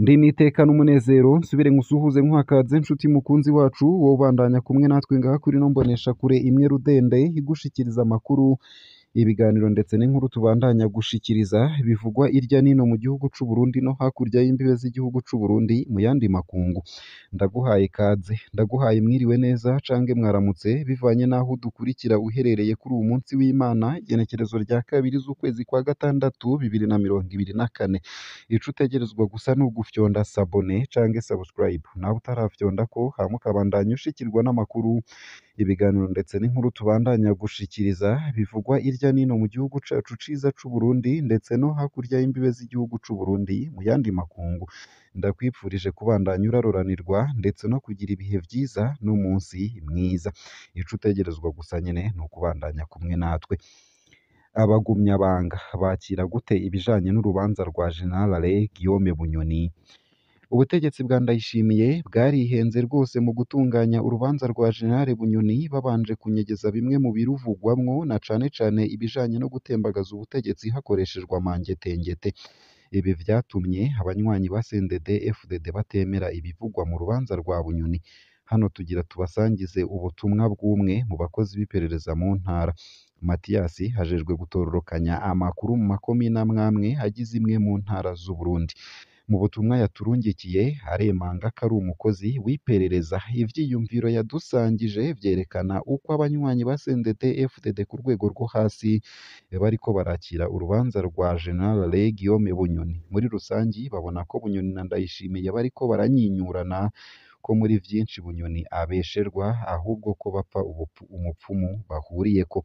Ndi n'iteka n'umunezero nsubire nkusuhuze nkuhakaze nshuti mukunzi wacu wowe ubandanya kumwe natwe ngaha kuri ino mboneshakure imwe rudende igushikiriza amakuru, ibiganiro ndetse n'inkuru tubandanya gushikiriza bivugwa irya nino mu gihugu c'u Burundi no hakurya y'imbibe z'igihugu c'u Burundi mu yandi makungu. Ndaguhaye ikaze, ndaguhaye mwiriwe neza cange mwaramutse bivanye n'aho udukurikira uherereye kuri uwu munsi w'Imana, igenekerezo rya 2 z'ukwezi kwa gatandatu 2024. Ico utegerezwa gusa ni ugufyonda sabone cange subscribe, nawe utarafyondako hama ukabandanya ushikirwa n'amakuru, ibiganiro ndetse n'inkuru tubandanya gushikiriza bivugwa irya nino mu gihugu cacu ciza c'u Burundi ndetse no hakurya y'imbibe z'igihugu c'u Burundi mu yandi makungu. Ndakwipfurije kubandanya uraroranirwa ndetse no kugira ibihe vyiza n'umunsi mwiza. Ico utegerezwa gusa nyene ni ukubandanya kumwe natwe. Abagumyabanga bakira gute ibijanye n'urubanza rwa General Guillaume Bunyoni? Ubutegetsi bwa Ndayishimiye bwarihenze rwose mu gutunganya urubanza rwa General Bunyoni babanje kunyegeza bimwe mu biruvugwamwo na cane cane ibijanye no gutembagaza ubutegetsi hakoreshejwe amangetengete. Ibi vyatumye abanywanyi ba CNDD FDD batemera ibivugwa mu rubanza rwa Bunyoni. Hano tugira tubasangize ubutumwa bw'umwe mu bakozi b'iperereza mu ntara. Matiyasi ajejwe gutororokanya amakuru mu makomine amwamwe agize imwe mu ntara z'Uburundi. Mu butumwa yaturungikiye aremanga ko ari umukozi w'iperereza. Ivyiyumviro yadusangije vyerekana uko abanywanyi ba CNDD FDD ku rwego rwo hasi bariko barakira urubanza rwa General Guillaume Bunyoni. Muri rusangi babona ko Bunyoni na Ndayishimiye bariko baranyinyurana, ko muri vyinshi Bunyoni abesherwa ahubwo ko bapfa umupfumu bahuriyeko.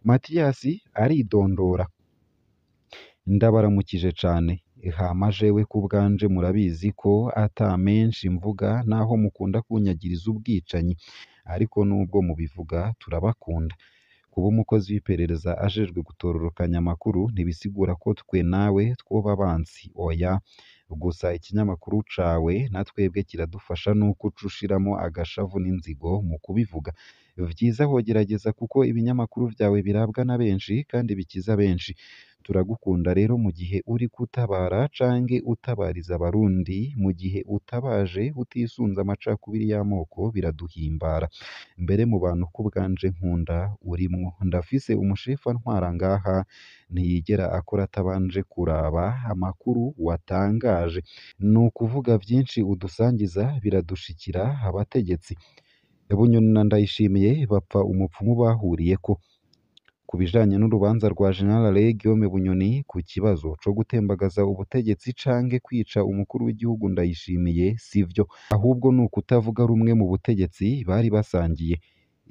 Matiyasi aridondora: ndabaramukije cane, hama jewe ku bwanje murabizi ko ata menshi mvuga naho mukunda kunyagiriza ubwicanyi, ariko nubwo mubivuga turabakunda. Kuba umukozi w'iperereza ajejwe gutororokanya amakuru ntibisigura ko twe nawe twoba abansi, oya. Gusa ikinyamakuru cawe na twebwe kiradufasha nuko uca ushiramo agashavu n'inzigo mu kubivuga. Vyiza wogerageza kuko ibinyamakuru vyawe birabwa na benshi kandi bikiza benshi. Turagukunda rero mu gihe uriko utabara cange utabariza abarundi, mu gihe utabaje utisunze amacakubiri y'amoko biraduhimbara. Mbere mu bantu ku bwanje nkunda urimwo. Ndafise umushefu antwara ngaha ntiyigera akora atabanje kuraba amakuru watangaje. Ni ukuvuga vyinshi udusangiza biradushikira abategetsi. Bunyoni na Ndayishimiye bapfa umupfumu bahuriyeko. Ku bijanye n'urubanza rwa General Guillaume Bunyoni ku kibazo co gutembagaza ubutegetsi canke kwica umukuru w'igihugu Ndayishimiye sivyo, ahubwo ni ukutavuga rumwe mu butegetsi bari basangiye.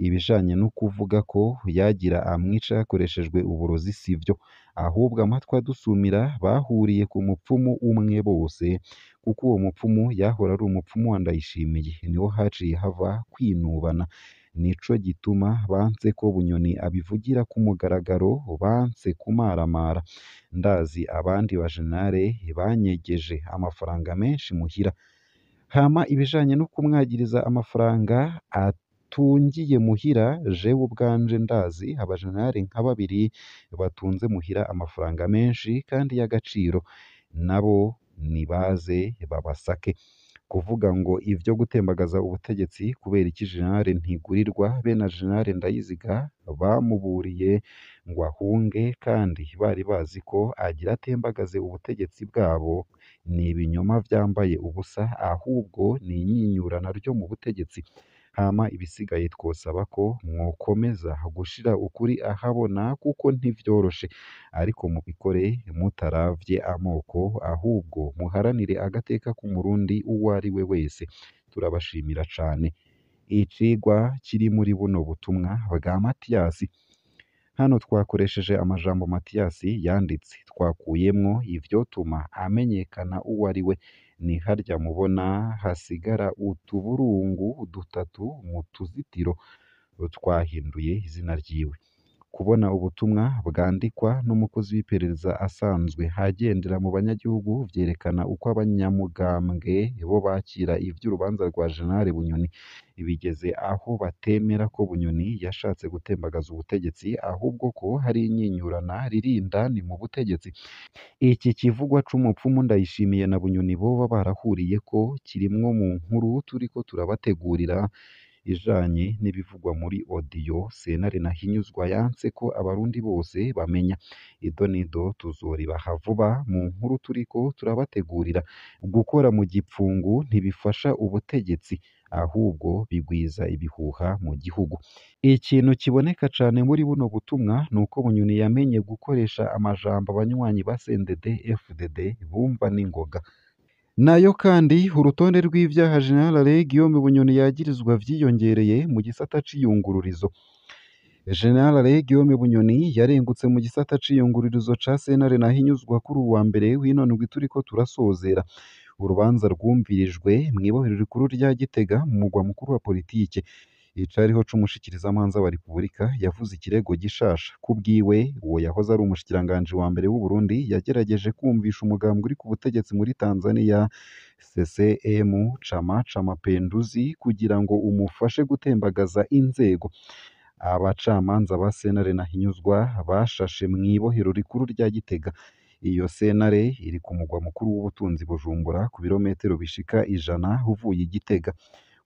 Ibijanye no kuvuga ko yagira amwica hakoreshejwe uburozi sivyo, ahubwo amatwi adusumira bahuriye ku mupfumu umwe bose, kuko uwo mupfumu yahora ari umupfumu wa Ndayishimiye, niho haciye hava kwinubana. Nico gituma banse ko Bunyoni abivugira ku mugaragaro, banse kumaramara. Ndazi abandi bajenare banyegeje amafaranga menshi muhira. Hama ibijanye no kumwagiriza amafaranga atungiye muhira, jewe ubwanje ndazi abajenare nka babiri batunze muhira amafaranga menshi kandi y'agaciro, nabo nibaze babasake. Kuvuga ngo ivyo gutembagaza ubutegetsi kubera iki General Ntigurirwa be na General Ndayiziga bamuburiye ngo ahunge kandi bari bazi ko agira atembagaze ubutegetsi bwabo, ni ibinyoma vyambaye ubusa ahubwo ni inyinyurana ryo mu butegetsi. Hama ibisigaye twosaba ko mwokomeza gushira ukuri ahabona kuko ntivyoroshe, ariko mubikore mutaravye amoko ahubwo muharanire agateka k'umurundi uwo ari we wese. Turabashimira cane. Icigwa kiri muri buno butumwa bwa Matiyasi. Hano twakoresheje amajambo Matiyasi yanditse, twakuyemwo ivyotuma amenyekana uwo ari we. Ni harya mubona hasigara utuburungu dutatu mu tuzitiro, twahinduye izina ryiwe. Kubona ubutumwa bwandikwa n'umukozi w'iperereza asanzwe agendera mu banyagihugu vyerekana uko abanyamugambwe bo bakira ivy'urubanza rwa General Bunyoni. Bigeze aho batemera ko Bunyoni yashatse gutembagaza ubutegetsi, ahubwo ko hari inyinyurana riri indani mu butegetsi. Iki kivugwa c'umupfumu Ndayishimiye na Bunyoni boba barahuriyeko kirimwo mu nkuru turiko turabategurira ijanye n'ibivugwa muri audio sentare Ntahinyuzwa yanse ko abarundi bose bamenya. Idonido tuzoribaha vuba mu nkuru turiko turabategurira. Gukora mu gipfungu ntibifasha ubutegetsi, ahubwo bigwiza ibihuha mu gihugu. Ikintu kiboneka cane muri buno butumwa nuko Bunyoni yamenye gukoresha amajambo abanywanyi ba CNDD FDD bumva n'ingoga. Nayo kandi urutonde rw'ivyaha General Alain Guillaume Bunyoni yagirizwa vyiyongereye mu gisata c'iyungururizo. General Alain Guillaume Bunyoni yarengutse mu gisata c'iyungururizo ca sentare Ntahinyuzwa kuri uwu wa mbere w'ino ndwi turiko turasozera. Urubanza rwumvirijwe mw'ibohero rikuru rya Gitega mu mugwa mukuru wa politike. Icariho c'umushikirizamanza wa Repubulika yavuze ikirego gishasha. Kubwiwe, uwo yahoze ari umushikiranganji wa mbere w'u Burundi yagerageje kumvisha umugambwe uri ku butegetsi muri Tanzania CCM Chama cha Mapinduzi kugira ngo umufashe gutembagaza inzego. Abacamanza ba sentare Ntahinyuzwa bashashe mw'ibohero rikuru rya Gitega. Iyo sentare iri ku mugwa mukuru w'ubutunzi Bujumbura, ku birometero bishika 100 uvuye i Gitega.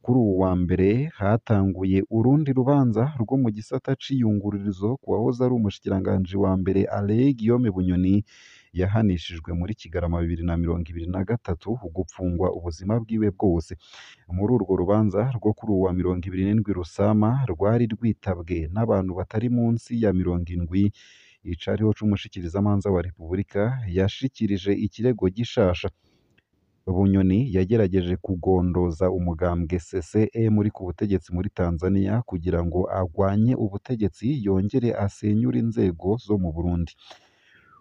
Kuri uwu wa mbere hatanguye urundi rubanza rwo mu gisata c'iyungururizo ku wahoze ari umushikiranganji wa mbere Alain Guillaume Bunyoni, yahanishijwe muri Kigarama 2023 gupfungwa ubuzima bwiwe bwose. Muri urwo rubanza rwo kuri uwu wa 27 Rusama rwari rwitabwe n'abantu batari munsi ya 70, icariho c'umushikirizamanza wa Repubulika yashikirije ikirego gishasha. Bunyoni yagerageje kugondoza umugambwe CCM uri ku butegetsi muri Tanzania kugira ngo agwanye ubutegetsi yongere asenyure inzego zo mu Burundi.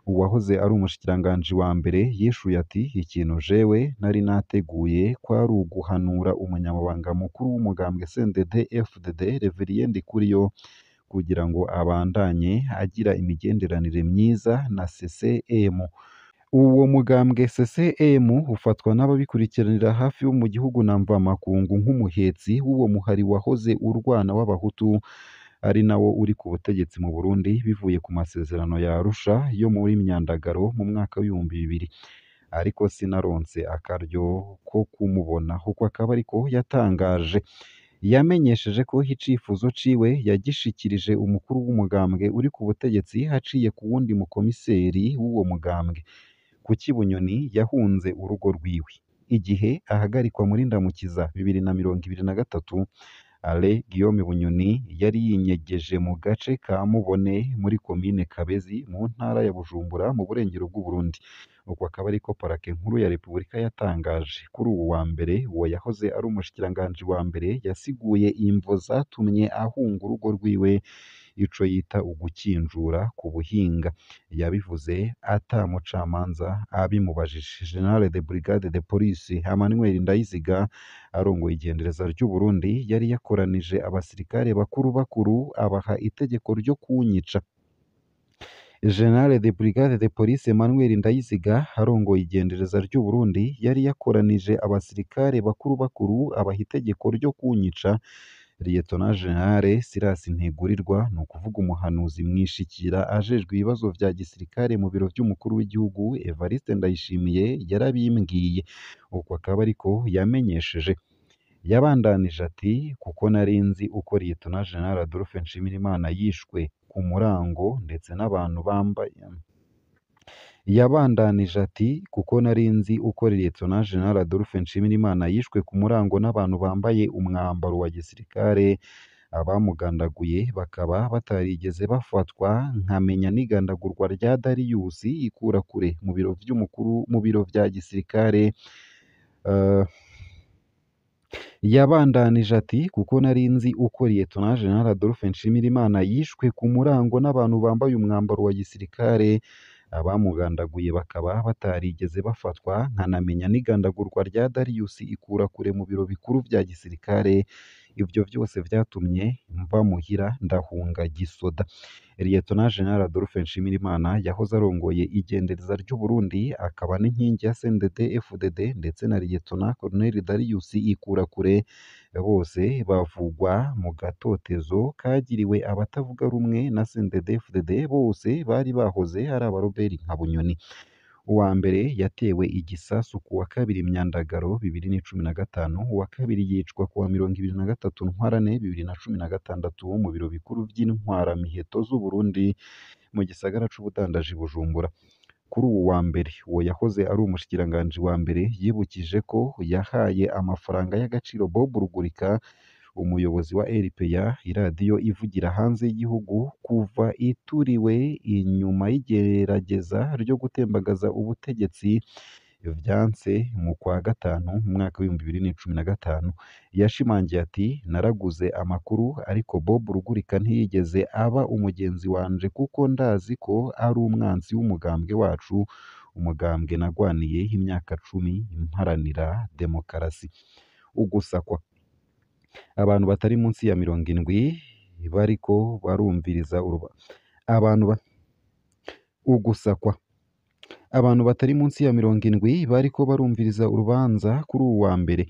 Uwahoze ari umushikiranganji wa mbere yishuye ati: "Ikintu jewe nari nateguye kwari uguhanura umunyamabanga mukuru w'umugambwe CNDD FDD Reverien Ndikuriyo kugira ngo abandanye agira imigenderanire myiza na CCM." Uwo mugambwe CCM ufatwa n'ababikurikiranira hafi bo mu gihugu na mvamakungu nk'umuhetsi w'uwo muhari wahoze urwana w'abahutu, ari nawo uri ku butegetsi mu Burundi bivuye ku masezerano ya Arusha yo muri Myandagaro mu mwaka w'2000. Ariko sinaronse akaryo ko kumubona, uko akaba ariko yatangaje. Yamenyesheje ko icifuzo ciwe yagishikirije umukuru w'umugambwe uri ku butegetsi aciye ku wundi mukomiseri w'uwo mugambwe. Kuki Bunyoni yahunze urugo rwiwe? Igihe ahagarikwa muri Ndamukiza 2023, Alain Guillaume Bunyoni yari yinyegeje mu gace ka Mubone muri komine Kabezi mu ntara ya Bujumbura mu burengero bw'u Burundi. Uko akaba ariko parake nkuru ya Repubulika yatangaje. Kuri uwu wa mbere, uwo yahoze ari umushikiranganji wa mbere yasiguye imvo zatumye ahunga urugo rwiwe, ico yita ugukinjura ku buhinga. Yabivuze ata mucamanza abimubajije. General de Brigade de Police Emmanuel Ndayiziga arongoye igendereza ry'u Burundi yari yakoranije abasirikare bakuru bakuru abaha itegeko ryo kunyica. General de Brigade de Police Emmanuel Ndayiziga arongoye igendereza ry'u Burundi yari yakoranije abasirikare bakuru bakuru abaha itegeko ryo kunyica. Lieutenant General Silas Ntigurirwa, ni ukuvuga umuhanuzi mwishikira ajejwe ibibazo vya gisirikare mu biro vy'umukuru w'igihugu Evariste Ndayishimiye, yarabimbwiye. Uko akaba ariko yamenyesheje. Yabandanije ati: "Kuko nari nzi uko Lieutenant General Adolphe Nshimirimana yishwe ku murango ndetse n'abantu bambaye. Yabandanije ati: "Kuko nari nzi uko Lieutenant General Adolphe Nshimirimana yishwe ku murango n'abantu bambaye umwambaro wa gisirikare, abamugandaguye bakaba batarigeze bafatwa, nkamenya n'igandagurwa rya Darius Ikurakure mu biro vy'umukuru mu biro vya gisirikare. Yabandanije ati: "Kuko nari nzi uko Lieutenant General Adolphe Nshimirimana yishwe ku murango n'abantu bambaye umwambaro wa gisirikare, abamugandaguye bakaba batarigeze bafatwa, nkanamenya n'igandagurwa rya Darius Ikurakure mu biro bikuru vya gisirikare, Ivyo vyose vyatumye mva muhira ndahunga gisoda. Lieutenant General Adolphe Nshimirimana yahoze arongoye igendereza ry'Uburundi akaba n'inkingi ya CNDD FDD ndetse na Lieutenant Colonel Darius Ikurakure, bose bavugwa mu gatotezo kagiriwe abatavuga rumwe na CNDD FDD, bose bari bahoze ari abaroberi nka Bunyoni. Uwa mbere yatewe igisasu ku wa kabiri Myandagaro 2015, uwa kabiri yicwa ku wa 23 Ntwarante 2016 mu biro bikuru vy'intwaramiheto z'Uburundi mu gisagara c'ubudandaji Bujumbura. Kuri uwu wa mbere, uwo yahoze ari umushikiranganji wa mbere yibukije ko yahaye amafaranga y'agaciro Bob Rugurika, umuyobozi wa RPA, iradiyo ivugira hanze y'igihugu, kuva ituriwe inyuma y'igerageza ryo gutembagaza ubutegetsi vyanse mu kwa gatanu mu mwaka w'2015. Yashimangiye ati: "Naraguze amakuru ariko Bob Rugurika ntiyigeze aba umugenzi wanje kuko ndazi ko ari umwansi w'umugambwe wacu, umugambwe nagwaniye imyaka 10 mparanira demokarasi." Ugusakwa abantu batari munsi ya 70 bariko barumviriza abantu ugusakwa abantu batari munsi ya 70 bariko barumviriza urubanza kuri uwu wa mbere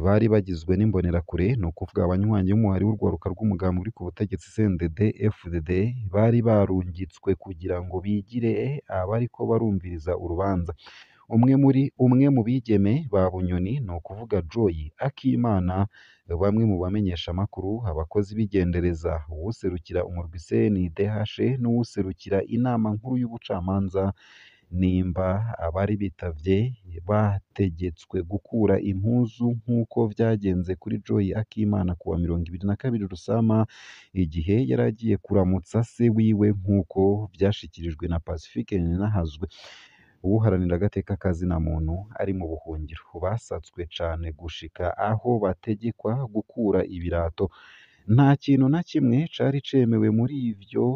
bari bagizwe n'imbonerakure, ni ukuvuga abanywanyi b'umuhari w'urwaruka rw'umugambi uri ku butegetsi CNDD FDD, bari barungitswe kugira ngo bigire abariko barumviriza urubanza. Umwe mu bigeme ba Bunyoni, ni ukuvuga Joy Akimana, bamwe mu bamenyeshamakuru, abakozi b'igendereza, uwuserukira umurwi CNDH n'uwuserukira inama nkuru y'ubucamanza, nimba abari bitavye bategetswe gukura impuzu nk'uko vyagenze kuri Joy Akimana ku wa 22 Rusama igihe yari agiye kuramutsa se wiwe, nk'uko vyashikirijwe na Pacifique Ninahazwe, uwuharanira agateka ka zina muntu ari mu buhungiro. Basatswe cane gushika aho bategekwa gukura ibirato. Nta kintu na kimwe cari cemewe muri ivyo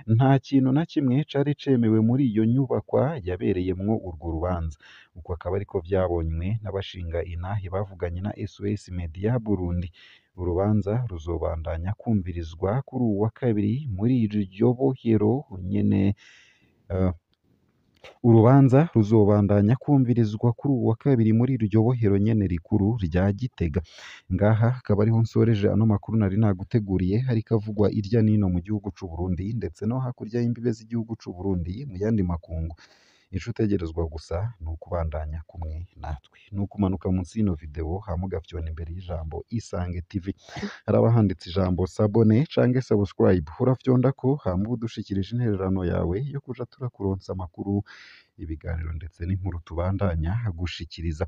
nta kintu na kimwe cari cemewe muri iyo nyubakwa yabereyemwo urwo rubanza. Uko akaba ariko vyabonywe n'abashinga inahe bavuganye na SOS Media Burundi. Urubanza ruzobandanya kumvirizwa kuri uwu wa kabiri muri iryo bohero nyene. Urubanza ruzobandanya kumvirizwa kuri uwu wa kabiri muri iryo bohero nyene rikuru rya Gitega. Ngaha akaba ariho nsoreje ano makuru nari naguteguriye, hariko avugwa irya nino mu gihugu c'u Burundi ndetse no hakurya y'imbibe z'igihugu c'u Burundi mu yandi makungu. Ico utegerezwa gusa ni ukubandanya kumwe natwe, ni ukumanuka munsi y'ino video hama ugafyona imbere y'ijambo Isange TV, haraba handitse ijambo sabone canke subscribe, urafyondako hama uba udushikirije intererano yawe yo kuja turakuronsa amakuru, ibiganiro ndetse n'inkuru tubandanya gushikiriza.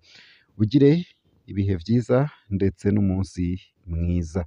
Ugire ibihe vyiza ndetse n'umunsi mwiza.